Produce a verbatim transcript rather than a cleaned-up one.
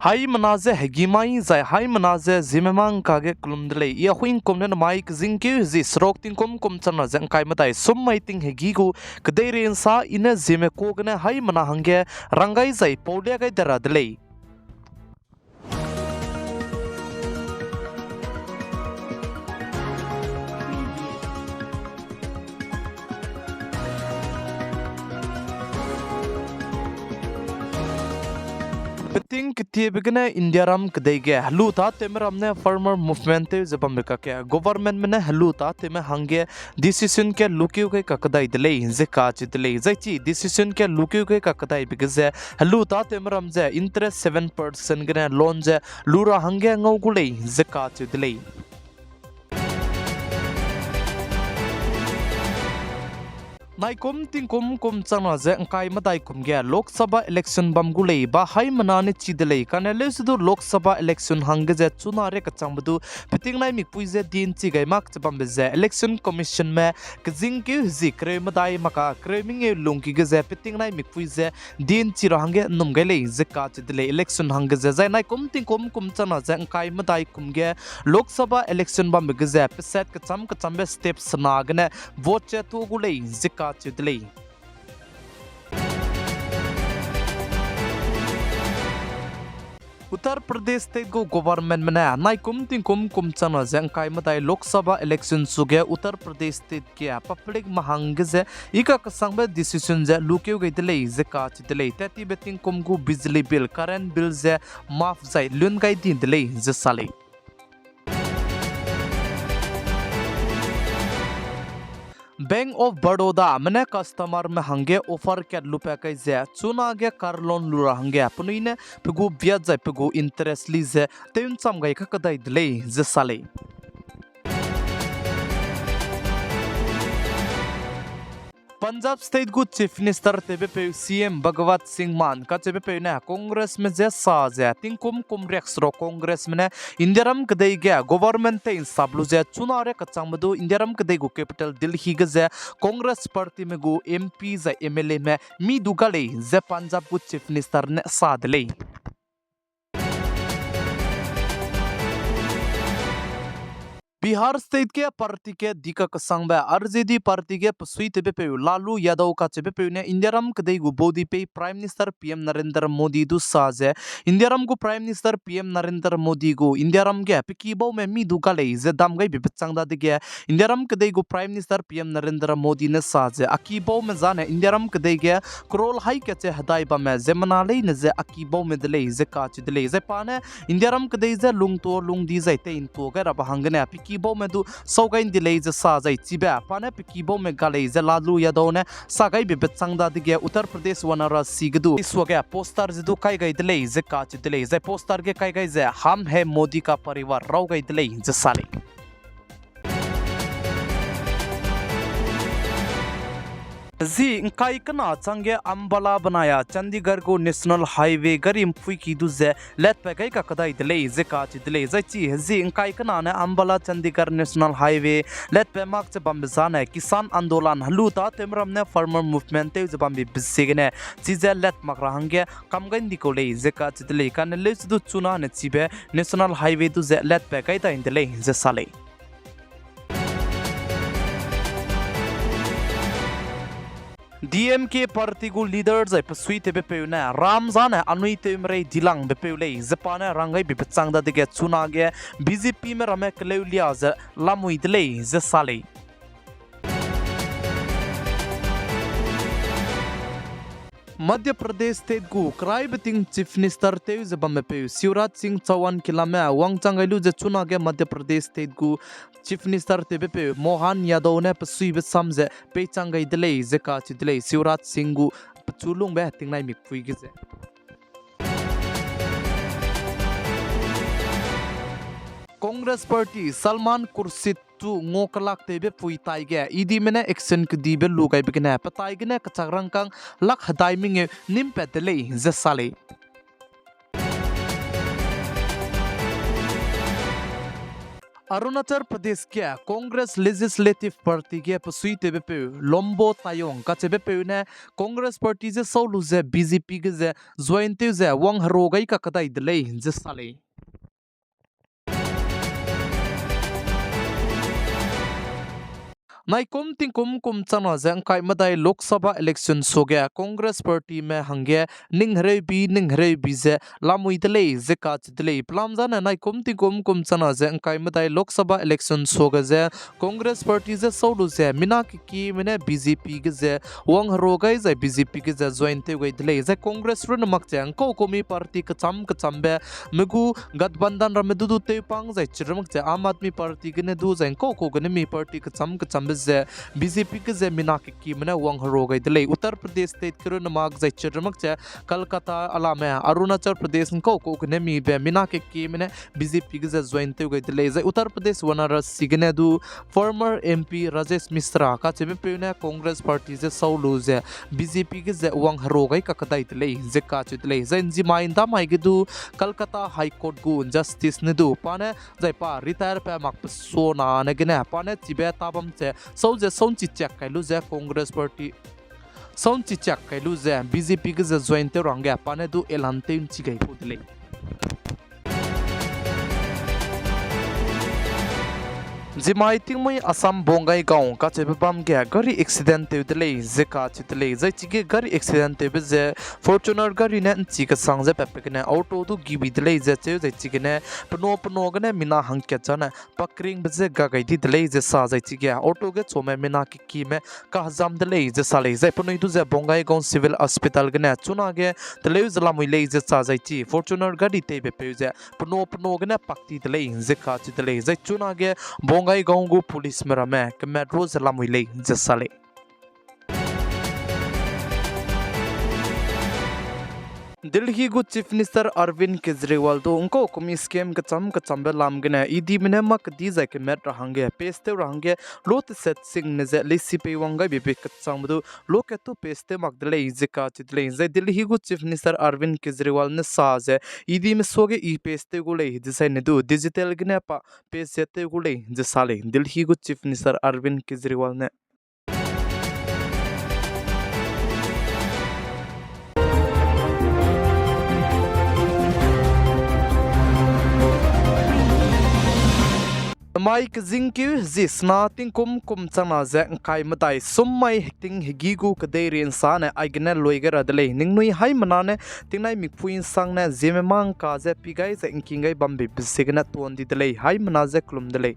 Haimena ze hegî mai zai haimena ze ziemme mâ ngka ge kelum de lei. I Ahuikum ne namai kezingkeu zi seruk tingkum kum changna ze ngkai medai sum mai ting hegî gu kedeirei nsa I ne ziemme ka gene haimena hangge rang gai zai paulia gai de ra de lei. Peting ketiebe gene Indiaram kedei ge helu tâtewme ram ne farmer movement tew ze bambe kakge governmentme ne helu tâtewme hangge decision ge lukeu gai kakdai de lei ze kacheu de lei. Zai chi decision ge lukeu gai kakdaibe ge ze helu tâtewme ram ze interest seven percent gene loan ze lu ra hangge ngau gu lei ze kacheu de lei. Naikum tingkum kum changna ze ngkai medai kum ge Lok Sabha election bam gu lei ba haimena ne chi de lei. Kane leusedu Lok Sabha election hangge ze chuna ria kechangbe du peting nai mikpui ze dienchi gai mak che bambe ze Election Commissionme kezingkeu hezi kereu medai maka kereu mengeu lungki ge ze peting nai mikpui ze dienchi ra hangge nnum gai lei ze kacheu de lei. Election hangge ze zai naikum tingkum kum changna ze ngkai medai kum ge Lok Sabha election bambe ge ze peset kecham kechambe step sena gene vote che tuâ gu lei ze kacheu de lei. Uttar Pradesh State gu governmentme ne naikum tingkum kum changna ze ngkai medai Lok Sabha election suge Uttar Pradesh State ge publicme hangge ze i kakesangbe decision ze lukeu gai de lei ze kacheu de lei. Tat tibe tingkum gu Bijli Bill, Current Bill ze maf zai lun gai di de lei ze sa lei. Bank of Barodame ne customerme hangge offer kat lupat kai ze chunage car loan lu ra hangge penui ne pe gu biat zai pe gu interest li ze tew ncham gai kakdai de lei ze sa lei. Punjab State gu Chief Minister tewbepeu C M Bhagwant Singh Mann kacheubepeu ne Congressme je sa ze tingkum kum riakseruk Congressme ne Indiaram kedei ge government tei nsap lu ze chuna ria kechangbe du Indiaram kedei gu capital Delhi ge ze Congress partyme gu M P zai M L Ame mi du ga lei ze Punjab gu Chief Minister ne sa de lei. Bihar State ge party ge dika kesangbe R J D party ge pesui tewbepeu Lalu Yadav kacheubepeu ne Indiaram kedei gu baudi pei Prime Minister P M Narendra Modi du sa ze, Indiaram gu Prime Minister P M Narendra Modi gu Indiaram ge pe kibaume mi du ga lei ze dam gaibe bechâng dadege, Indiaram kedei gu Prime Minister P M Narendra Modi ne sa ze, a kibaume zane Indiaram kedei ge crore hai kache hedai bamme ziemmena leine ze a kibaume de lei ze kacheu de lei. Zai pa ne Indiaram kedei je lungtua lungdi zai tei ntua gai rabe hanggene pe kibaume du sau gai ndi lei ze sa zai chibe pa ne pe kibaume ga lei ze Lalu Yadav ne sa gaibe bechâng dadege Uttar Pradesh Varanasi ge du suage poster ze du kai gai de lei ze kacheu de lei. Zai poster ge kai gai ze Hum Hai Modi Ka Parivar rau gai de lei ze sa lei. Zi ngkai kena changge Ambala benai a Chandigarh gu National Highway gari mpuiki du ze letpat gai kakdai de lei ze kacheu de lei. Zai chi zi ngkai kena ne Ambala Chandigarh National Highway letpat mak che bambe zane Kisan Andolan helu tâtewme ram ne Farmer Movement tew ze bambe be ziegene chize let mak ra hangge kam gai ndi kau lei ze kacheu de lei. Kane leusedu chuna ne chibe National Highway du ze letpat gai dai nde lei ze sa lei. D M K party gu leader zai pesui tewbepeu ne ram zane anui tewmerei dilangbepeu lei ze pa ne rang gaibe bechâng dadege chunage B J P me ramme keleu lia ze lamui de lei ze sa lei. Madhya Pradesh State gu keraibe ting Chief Minister tew ze bammepeu Shivraj Singh Chouhan kilame wangchang gai lu ze chunage Madhya Pradesh State gu Chief Minister tewbepeu Mohan Yadav ne pesuibe sam ze peichang gai de lei ze kacheu de lei. Shivraj Singh gu pechu lungbe tingnai mikpui ge ze Congress Party Salman Khurshid chu ngua kelak tewbe pui taige E Dme ne action kedibe lu gaibe gene petai gene kechak rangkâng lakh hedai mengeu nîmpat de lei ze sa lei. Arunachal Pradesh ge Congress Legislative Party ge pesuitewbepeu Lombo Taayong kacheubepeu ne Congress Party je sau lu ze B J P ge ze join tew ze wangherua gai kakadai de lei ze sa lei. Naikum tingkum kum changna ze ’ngkai medai Lok Sabha election suage Congress Partyme hangge ning hereubi, ning hereubi ze lamui de lei ze kacheu de lei. Pelam zane naikum tingkum kum changna ze ’ngkai medai Lok Sabha election suage ze Congress Party je sau lu ze mina kekieme ne B J P ge ze wangherua gai zai B J P ge ze join tew gai de lei. Zai Congress runne mak ze ’ngkau kau mi party kecham kechambe me gu Gathbandhan ramme du du tewpang zai chirmak ze Aam Aadmi Party gene du zai ’ngkau kau gene mi party kecham kechambe ze B J P ge ze mina kekieme ne wangherua gai de lei. Uttar Pradesh state ge runne mak zai chirmak ze Kolkata alame Arunachal Pradesh ’ngkau kau gene mibe mina kekieme ne B J P ge ze join tew gai de lei. Zai Uttar Pradesh Varanasi gene du former M P Rajesh Mishra kacheubepeu ne Congress Party je sau lu ze B J P ge ze wangherua gai kakadai de lei ze kacheu de lei. Zai ’nzimai ’ndamai ge du Kolkata High Court gu justice ne du pa ne zai pa retire pe mak pe suana ne gene pa ne chibe tabam ze sau ze sau ’nchi chak kai lu ze Congress Party sau ’nchi chak kai lu ze B J P ge ze join tew ra hangge pa ne du elan tew ’nchi gai kau de lei. ’Nzimai tingmui Assam Bongaigaon kacheube bam ge gari accident tew de lei ze kacheu de lei. Zai chige gari accident tewbe ze Fortuner gari ne ’nchi kesang ze patbe gene auto du gibi de lei ze cheu zai chigene penua penua gene mina hangkat zane pakringbe ze ga gai di de lei ze sa zai chige auto ge chaume mina kekieme kahezam de lei ze sa lei. Zai penui du ze Bongaigaon Civil Hospital gene chunage teleu ze lamui lei ze sa zai chi Fortuner gari teibepeu ze penua penua gene pak ti de lei ze kacheu de lei. Zai chunage Bongaigaon gu policeme ramme kemetru ze lamui lei ze sa lei. Delhi gu Chief Minister Arvind Kejriwal du ’ngkau kumi scam kecham kechambe lam gene EDme ne mâ kedi zai kemet ra hangge paste tew ra hangge lu teset singne ze leisi peiwang gaibe kechangbe du lu kat tu paste tew mak de lei ze kacheu de lei. Zai Delhi gu Chief Minister Arvind Kejriwal ne sa ze EDme suage i paste tew gu lei dezaine du digital gene pa paste ze tew gu lei ze sa lei Delhi gu Chief Minister Arvind Kejriwal ne. Mai kezingkeu zi sena tingkum kum changna ze ’ngkai medai sum mai ting hegi gu kedeirei ’nsa ne aigene lui gai ra de lei. Ningnui haimena ne tingnai mikpui ’nsang ne ziemme mâ ’ngka ze pi gai zai ’ngking gai bambe be ziegene tuan di de lei. Haimena ze kelum de lei.